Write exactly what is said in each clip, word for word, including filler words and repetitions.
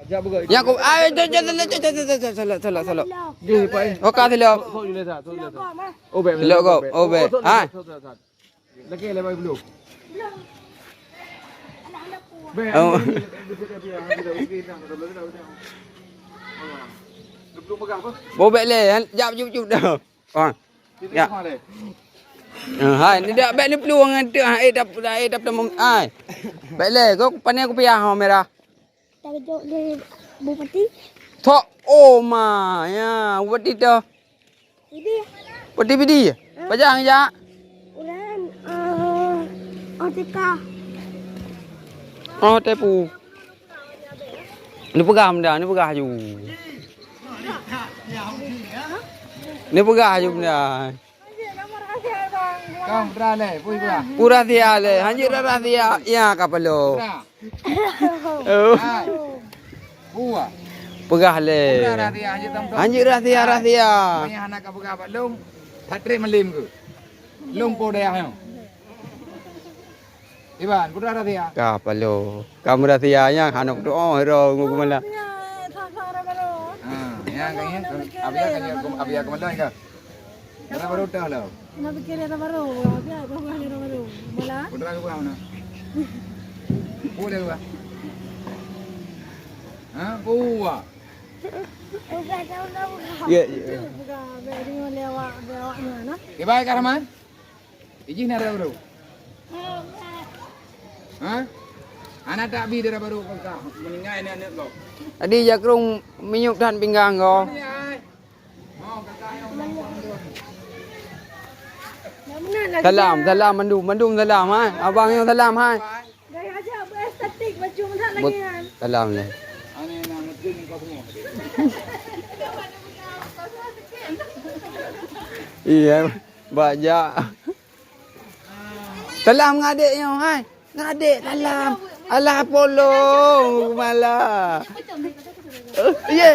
Jak beugöt. Nyang ku, ah, tu, tu, tu, tu, tu, tu, tu, tu, tu, tu, tu. Dia, Pak, eh. Oka silop. Sok, sok, sok, sok, sok. Oh, bèk, bèk, bèk, bèk. Sok, sok, sok, sok, sok. Lagi, lagi, belum. Bèk, oh. Belum pegang apa? Bobek lé, jak cup-cup dah. Ah. Ya. Eh, hai, ni dak bèk ni peulueng ngon teuk, hai, eh, tap, eh, tap, tap, hai. Bèk lé, kau pandai kupiah, ha, merah. Takjok lé bupati. Tok, oh, ma, ya, bupati tu. Bidi. Bupati Bidi? Hah? Pajang jak? Uran, eh, O T K. Oh, tepu. Ni peugah benda, ni peugah ju. Ni peugah ju benda. Kang, peue rahsia lé, peue rahsia? Peue rahsia lé, hanjeuet rahsia, ya, ka paloe. Peue rahsia? Oh. Hai. Peue? Peugah lé. Peue rahsia, hanjeuet tong-tong. Hanjeuet rahsia, hai. Rahsia. Pokoknya hana ka peugah bak lôn, that trép meulém keu. Lôn po dayah nyoe. Iban, peue rahsia? Ka paloe. Ka meurahsia nyan hana kutu'oh ro ngon keumala. Ha, nyan ka nyan. Abi ka nyan, abi ka keumala ka. Dara barô teuh lom. Nak pikir dara barô, abi ka bukan dara barô. Mula. Peue rahsia bukan mana? Boleh bukan? Ha, buah. Ya, ya. Bukan, beri lewat, lewat mana? Iban ka Rahman? Ijih na dara barô. Ha? Aneuk tak bi dara barô keu kah, meuninggai aneuk-aneuk gob. Tadi jakrong miyup that pinggang gob. Salam, salam mandum, mandum salam, hai. Abang nyang salam, hai. Gaya aja, berestetik, baju mantap lagi, kan? Salam lé. Iya. Bajak. Salam ngadek nyoe, hai. Ngadek salam. Alah polong mala. Ye.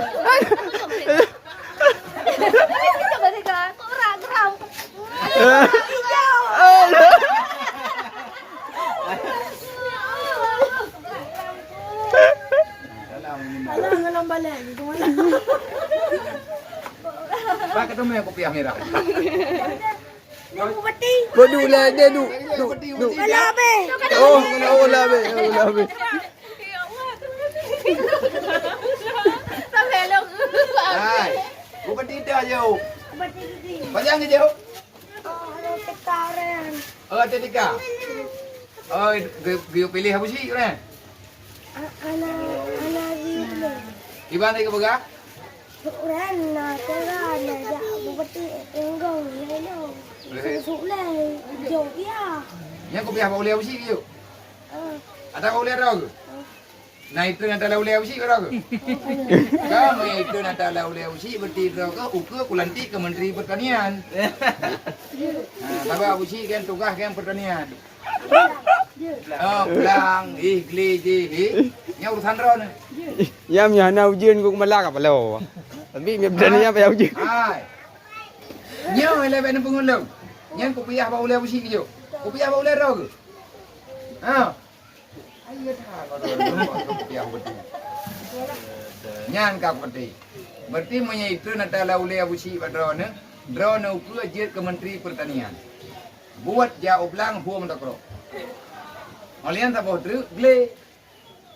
Alah, ngelam balik. Bak ketemu yang kopiah merah. Bodoh lah dia duk, duk, duk. Alah, abeh. Oh, oh lah abeh, oh lah abeh. Sampai lo. Hai. Bupati dah jauh. Bupati. Pajang ke jauh? Oh, ada teka orang. Oh, ada teka. Oh, ge-, ge-, pilih Abu Syik orang. A-, ana, ana di mana? Di mana ke pegang? Orang na, orang na jak bupati enggong, lalu. Boleh. Susuk lah, jauh dia. Yang kau pihak Pak Ulil Abu Syik ke? Ah. Ada Pak Ulil ada ke? Ah. Nah, itu yang tak Ulil Abu Syik ada ke? Kamu itu nak tak Ulil Abu Syik, berarti ada ke? Uka kulantik ke Menteri Pertanian. Nah, tapi Abu Syik kan tugas kan pertanian. Oh, blang, ih, geli, jih, ih. Nyan urusan droe ni. Nyam nyan hana ujeuen keu keumala ka paloe. Tapi nyan berani nyan payah ujeuen. Hai. Nyoe lé bak neupeuhulông. Nyan kupiah bak ulèe beusi keu jok. Kupiah bak ulèe droe keu? Ha. Ayo dah, kupiah beutôi. Nyan ka peunténg. Berarti meunyoe itu na tala ulèe beusi bak droeneuh, droeneuh ukeue jeuet keu Menteri Pertanian. Buet jak u blang hue meutakroe. Óh lheueh nyan saboh treuk glé.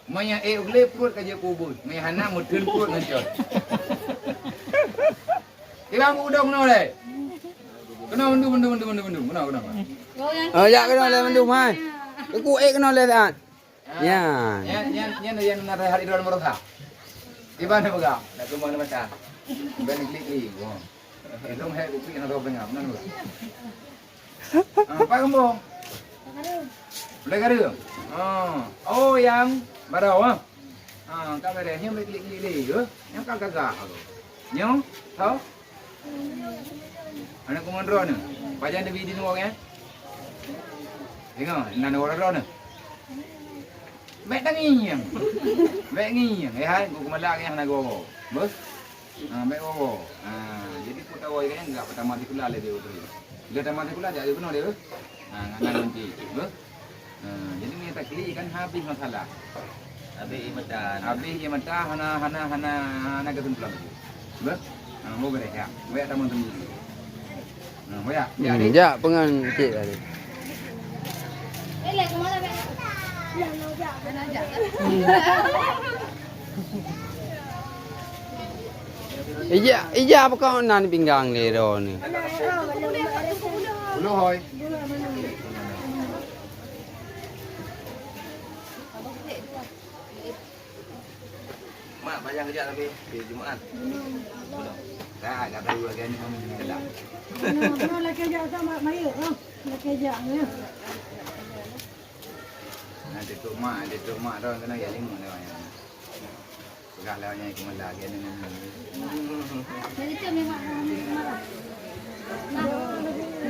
Meunyoe ék u glé pruet ka jeuet keu ubeut, meunyoe hana meuteun pruet ngon cot. Tilang udong keunoe lé. Keunoe mandum, mandum, mandum, mandum, mandum. Keunoe, keunoe. Oh, jak keunoe lé mandum, hai. Teungku ék keunoe lé siat. Nyan. Nyan, nyan, nyan, nyan na reuhat idol meureuha. Iban na peugah, na keumah na mata. Iban klik-klik. Wah. Ilong hai buklik na rôh tengah, meunan. Ah, apa kembung? Boleh kara? Ah. Oh, nyang baroe, ah. Ah, ka beres. Nyang boleh klik-klik lé, ya. Nyang ka gagah tu. Nyoe, tau? Aneuk kuman droeneuh. Pajan teubi di luwa, kan? Tengok, nan orang droeneuh. Bèk tangieng. Bèk ngieng. Eh, hai, geumalak nyang hana goe. Beuh? Ha, bèk woe-woe. Ha, jadi peue tawoe kan enggak pertama sikula lé dia tu. Bila tamat sikula, jak keunoe dia. Ha, ngan ngon cik. Ha, jadi ni takli kan habis masalah. Habéh ié mata. Habéh ié mata, hana, hana, hana, hana kesimpulan. Beuh? Ha, boh beureh, ya. Boh ya tamong tunggu. Ha, boh ya. Ya, hmm, adik. Jak peungon cit tadi. Ija, ija apa kau nan pinggang le do ni? Ulo hoi. Mak, bayang kejap tapi di Jumaat. Belum. Dah, dah tahu lagi ni mami ni dah. Nah, nah, lakèe jak sama mak mayuh, oh. Lakèe jak, ya. Nah, tutup mak, tutup mak dah kena ya lima dah ya. Pegang dah ya kemala lagi ni mami. Jadi tu memang marah. Nah.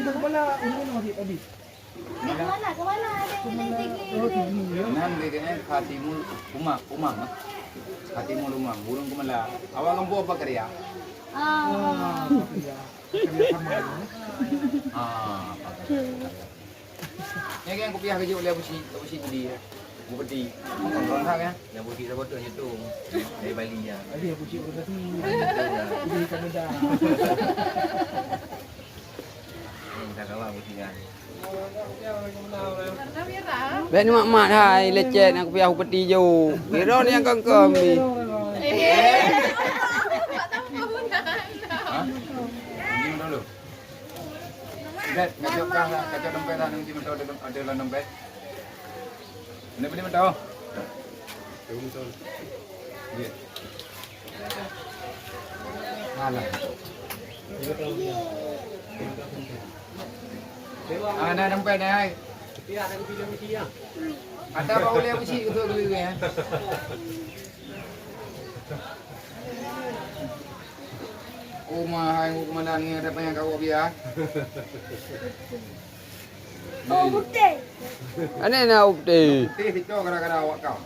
Nak ke mana? Ke mana? Ada, ada tinggi. Nan geuh keunan Khatimul Umam, Umam, eh. Khatimul Umam, burung keumala. Awak gampông apa karya? Ah. Ah, apa karya? Nyan kan kupiah keu jok lé Abusyik, Abusyik Budi, ya. Bupati. Bukan orang hak, ya. Yang Abusyik siapa tu? Yang tu. Dari Bali, ya. Ada Abusyik Bupati. Ada tu, ya. Budi Kameda. Ni, kita kawan Abusyik, ya. Bèk neumat-mat hai, lecet, nak kupiah upeti jok. Biro ni nyang kongkong ni. Hah? Minum dulu. Bèk, kacau kah, kacau dompet lah, nanti mentau ada, ada dalam dompet. Ini beli mentau. Ya. Mana? Ah, na dompet na, hai. Ada apa boleh Abusyik untuk beli ni, ya? Oh, ma, hai, mau kemana ni? Ada apa yang kau biar? Oh, putih. Aneh na putih. Putih itu gara-gara awak kau.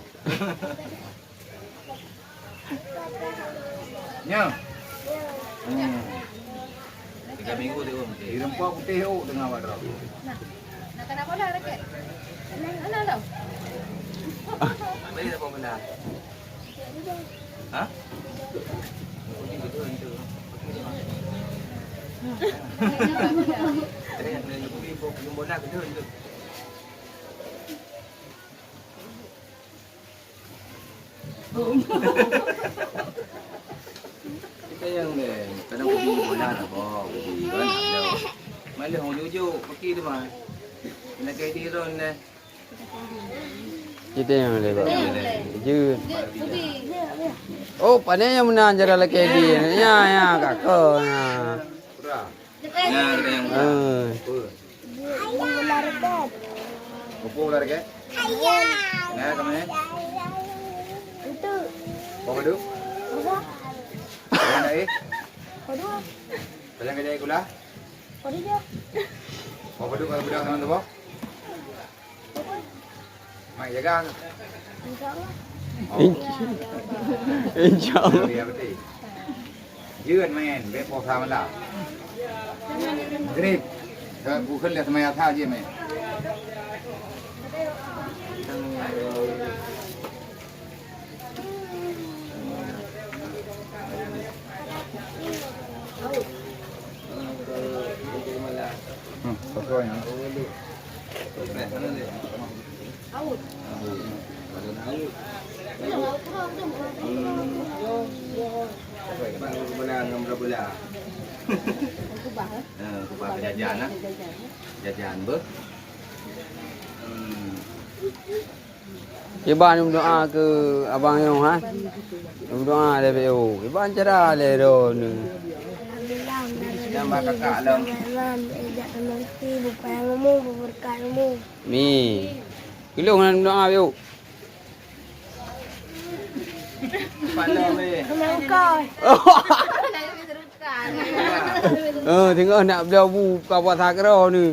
Nyo. Hmm. Tiga minggu tu, Om. Di rempah putih, oh, tengah awak drop. Nah, nak kena bola raket. Mana tau? Mana dia bola? Ha? Putih betul itu. Eh, nak beli bola betul itu. Kita yang ni, kadang pergi bola lah, boh, pergi kan, ada. Malah orang jujur, pergi tu mah. Nak kayak di Iran deh. Kita yang ni, Pak. Jun. Oh, pandai yang menang cara laki dia. Ya, ya, kakak. Ya. Nah, kita yang menang. Eh. Bola raket. Bola raket? Nah, kamu ni? Itu. Bola padu? Apa? Bola air? Padu. Pegang kerja gula? Padu je. Bola padu kalau budak sama tu, boh? Mak jaga. Insya Allah. Oh. Insya Allah. Ya, betul. Jeuet main, bèk poh sa malam. Grip. Ke bukan dah semaya sa je main. Hmm, betul ya. Kubah, eh? Ha, kubah jajan, ah. Jajan beuh. Hmm. Iban meudoa keu abang nyoe, ha? Meudoa lé B O. Iban cara lé droeneuh. Alhamdulillah, Nambah kakak lom. Bismillahirrahmanirrahim. Ejak teman ti, bupai ilmu, buberkat ilmu. Mi. Ilong nan doa yuk. Pandang deh. Menangkoi. Oh, tengok nak bela bu buka puasa keroh ni.